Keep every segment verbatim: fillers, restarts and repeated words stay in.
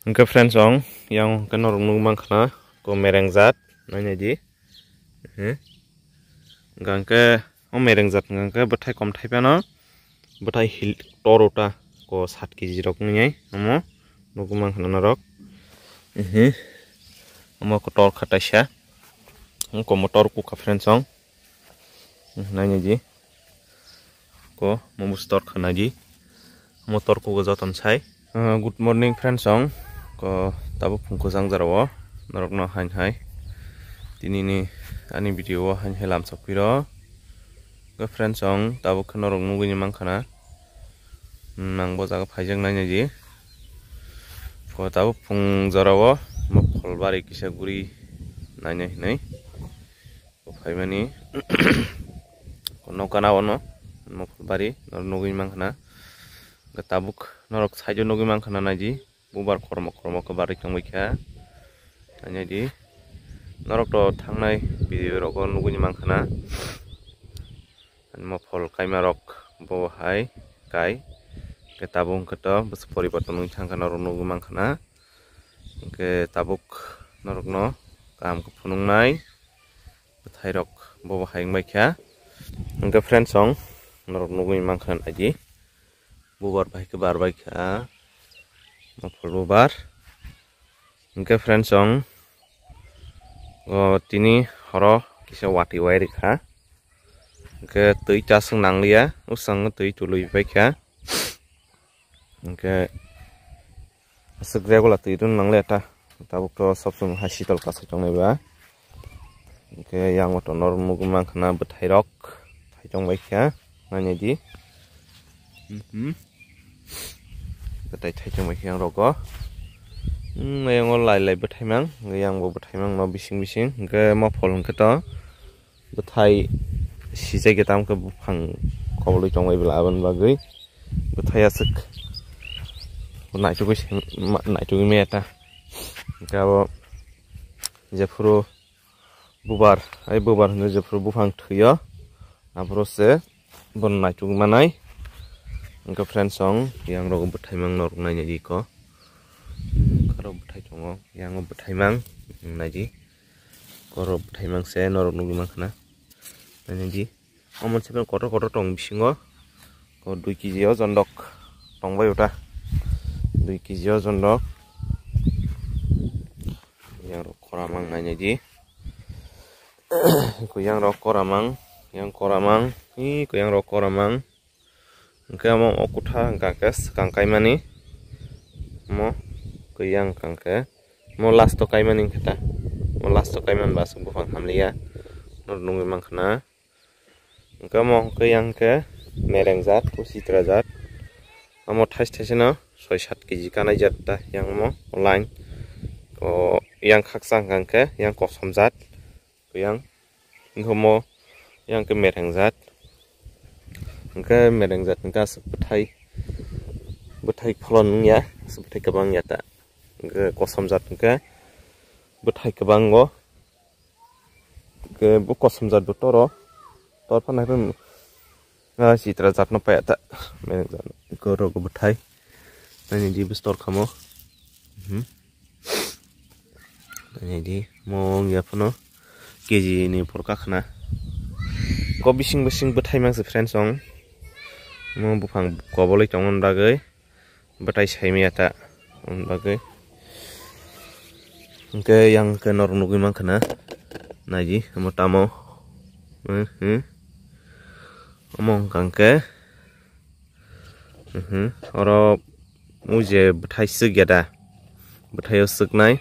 Hwnkhe friends, ong yang hwnkhe norok nukmankha na ko mereng jat, nainai di. Hwnkhe o mereng jat hwnkhe bwthai kom thai phano, bwthai hil tor ota ko sat kg rok wngnai omo nukmankha na norok. Omo ko tor kha taisa, ong ko motor kukha friends, ong nainai di. Ko mo bus tor khana di. Motor ko joton sai. Ah, good morning friends, ong ko tabuk phung kwchang jora o norok no hain hai. Tini ni ani video o hain hai lam sok piro. Ko friends, ong tabuk khe norok nugui ni mankha na. Hmm, ang bo jaga phaijak nainai di. Ko tabuk phung jora o mo phol bari kisa guri nainai hinui. Phaimani nokana ono, Mokholbari, norok nugui mankha na. Hwnkhe tabuk norok side o nugui mankha na, naidi bubar kormo kormo khe barwi tongbaikha. Naidi norok to thangnai video rogo nugui mankha na. Mophol kaima rok bo hai kai. Hwnkhe tabuk hwnkhe to bwswk poriborton wngwi thangkha norok nugui mankha na. Hwnkhe tabuk norokno kaham khe phunuknai. Bwthairok bobo hai wngbaikha. Hwnkhe friends, ong norok nugui mankha naidi. Bubar bai khe barbaikha. Mophol bubar. Hwnkhe friends, ong o tini horo kisa watwi wai rikha. Hwnkhe twi chaswk nangliya, usang twi tului paikha. Hwnkhe aswk regular twi rwna nangliya ta. Tabuk to sob somoi hai sital kasai tongnai ba. Hwnkhe yang o to norok nugui mankha na bwthairok thai tongbaikha. Nainai di. Mhm. Bwtai thai tongbaikha yang rogo. Hmm, yang o lai lai bwthai mang, yang bo bwthai mang no bising bising. Hwnkhe mophol hwnkhe to bwthai sijak ya tamo khe buphang kobolwi tongbai bwla aboni bagwi bwthai aswk naitugwi se-, ma-, naitugwi maya ta. Hwnkhe abo jephuru bubar, ai bubar hwnwi jephuru buphang thwio, aphuru se bono naitugwi manai. Hwnkhe friends, ong yang rogo bwthai mang norok nainai di ko. Kharo bwthai tongo, yang o bwthai mang naidi. Koro bwthai mang se norok nugui mankha na. Nainai di. Omo se kotor kotor tong bisingo. Ko dui kg ojon rok tongbai ota. Dui kg ojon rok. Yang rok kora mang nainai di. Ko yang rok kora mang, yang kora mang. Ih, ko yang rok kora mang. Hwnkhe omo o kutha hwnkha khe swkang kaimani. Omo kwya hwnkha khe. Omo last o kaimani hwnkhe ta. Omo last o kaimani ba aswk buphang hamliya. Norok nugui mankha na. Hwnkhe omo hwnkhe yang khe mereng jat, o sitra jat. Omo thais thaisano soi sat kg kanai jat ta yang omo o line. O yang khaksa hwnkha khe yang kosom jat. Yang. Hwnkhe omo yang khe mereng jat. Hwnkhe mereng jat hwnkhe aswk bwthai, bwthai pholon wngya, aswk bwthai kwbang ya ta. Hwnkhe kosom jat hwnkhe bwthai kwbang o. Hwnkhe bo kosom jat bo toro, tor phano hai phano, ah, sitra jat no paya ta. Mereng jat no. Hwnkhe oro bwthai. Naini di bwstor khamo. Mhm. Naidi, mo wngya phano kg ni phor kakhna. Ko bising bising bwthai mangsa friends, ong mo buphang kobolwi tongmani bagwi bwthai saimaya ta, wng bagwi. Hwnkhe yang khe norok nugui mankha na. Naidi, omo tamo. Hmm, hmm. Omo wngkha hwnkhe. Mhm. Oro o je bwthai swk ya da? Bwthai o swknai,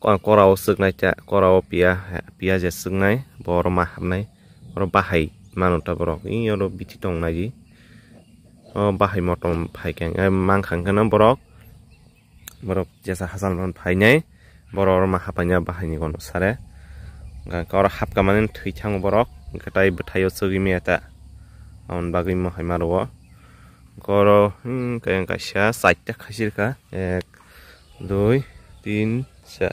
ko-, kora o swknai ta, kora o piya, piya je swknai, bo oro ma hapnai, oro bahai mano ta borok, i oro bithi tong nai di. O bahai motom phai khe, eh, mankha hwnkhe no borok. Borok jesa hachal man phainai, borok oro ma hapaina bahaini gono sare. Hwnkhe oro hapka mani thwi thango borok, hwnkhe tai bwthaio chugui maya ta. Aboni bagwi mo hai ma rwo. Hwnkhe oro, hmm, khe kaisa chaita khaisirkha. Ek, dui, tin, char.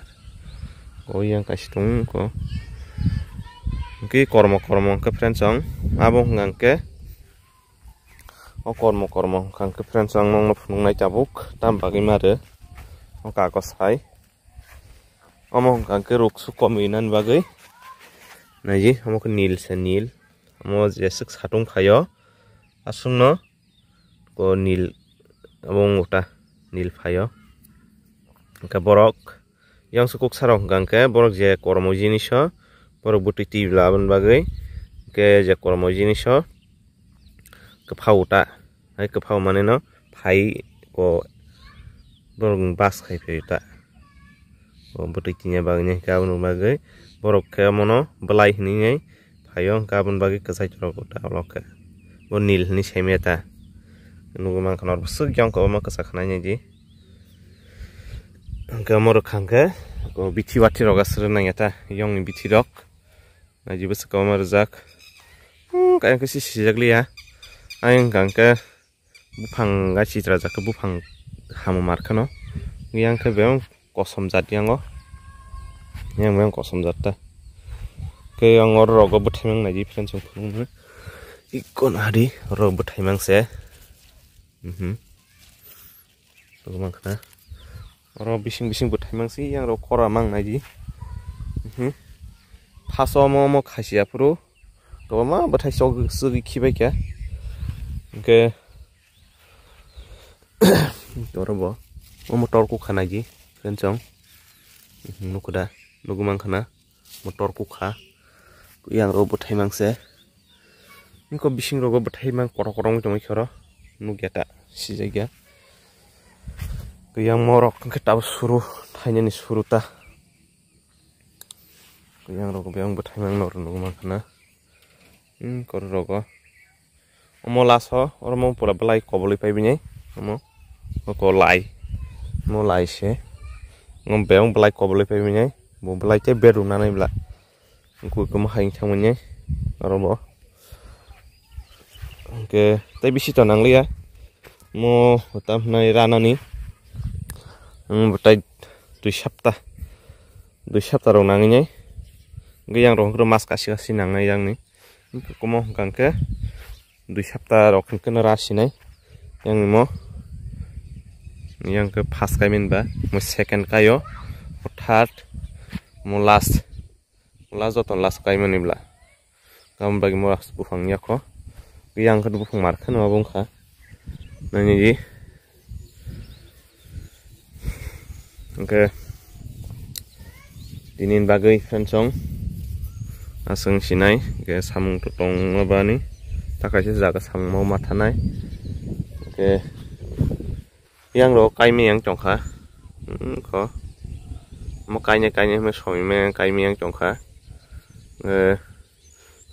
O yang kaisa tongo. Hwnkhe kormo kormo hwnkhe friends, ang abo hwnkha hwnkhe O kormo kormo hwnkha hwnkhe friends, ang nokno phunuknai tabuk, tam bagwi ma rw. Wngkha ako sai. Omo hwnkha khe ruk su kom rinani bagwi. Naidi, omo khe nil se nil. Omo jeswk satung phaio. Aswkno ko nil, omo wngkha nil phaio. Hwnkhe borok yang se kuk sarok hwnkha khe borok je kormo jiniso, borok bwtwi twi labani bagwi. Hwnkhe je kormo jiniso kwphao ta, hai kwphao manwi no phai ko borok bus khai phaio ta. O bwtwi tini bagwi ni hwnkhe aboni bagwi borok khe omono bwlai hinwi nai phaio, hwnkhe aboni bagwi kwchai torok ta olo khe. Bo nil hinwi saimaya ta. Nugwi mankha norok swk yang kwbangma kwchak khanai nai di. Hwnkhe omo rwkha hwnkhe o bithi wathi rok aswk nangya ta, yongni bithi rok. Naidi bwswk kwbangma rijak. Hmm, kaya khe si sijak liya. Ayang hwnkha hwnkhe buphang gai chitra jak khe buphang hamo mar kheno. Yang khe beng kosom jat yango. Yang beng kosom jat ta. Khe yang oro rogo bwthai mang naidi friends chwng phunukno. Ikkon hari oro bwthai mang se. Mhm. Rok mankha. Oro bising bising bwthai mang si, yang rok kora mang naidi. Mhm. Thaso omo omo khaisi aphuru. Kwbangma bwthai chok chugwi khibai kha. Hwnkhe oro bo omo tor kukha naidi, friends chwng. Mhm, nukho da, nugwi mankha na. Motor kukha. Yang rok bwthai mang se. Niko bising rogo bwthai mang korok korok wng tongwi khoro. Nukya ta sijak ya. Yang morok hwnkhe tabuk suru thainani suru ta. Yang rogo beyang bwthai mang noro nukwi mankha na. Hmm, koro rogo. Omo laso, oro mo pura belai kobolwi pai bini. Omo, oko lai. Mo lai se. Omo beyang belai kobolwi pai bini. Bo belai tei beru nanai bla. Kukuma hai thangmani. Oro bo. Hwnkhe tei bisi to nangliya. Mo tam hwnai ranani. Omo bo tai dui sapta. Dui sapta rok nangwi nai. Hwnkhe yang rok hwnkhe mas kasi kasi nangnai yang ni. Komo hwnkha hwnkhe dui sapta rok hwnkhe no ra sinai. Yang ni mo. Yang khe first kai mani ba. Mo second kaio. Mo third. Mo last. Last joto last kai mani bla. Gam bagi mo buphang yakho. Yang khe buphang mar khe no bung kha. Nani di. Hwnkhe tini bagwi friends chwng aswng sinai, hwnkhe samung tongma bani ta kaisa jaga samung ma thanai. Hwnkhe yang rok kaimiyang tongkha. Hmm, kho. Mo kainai kainai hwnwi somoi maya kaimiyang tongkha. Eh,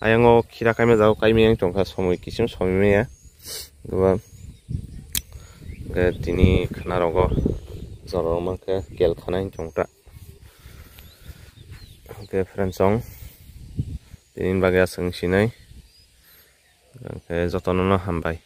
ayang o khira kaima jago kaimiyang tongkha, somoi kichim somoi maya. Goba, eh, tini khana rogo jora rok mankhe gel khana hinwi tongta. Hwnkhe friends chwng tini bagwi aswng sinai. Hwnkhe jotono no hambai.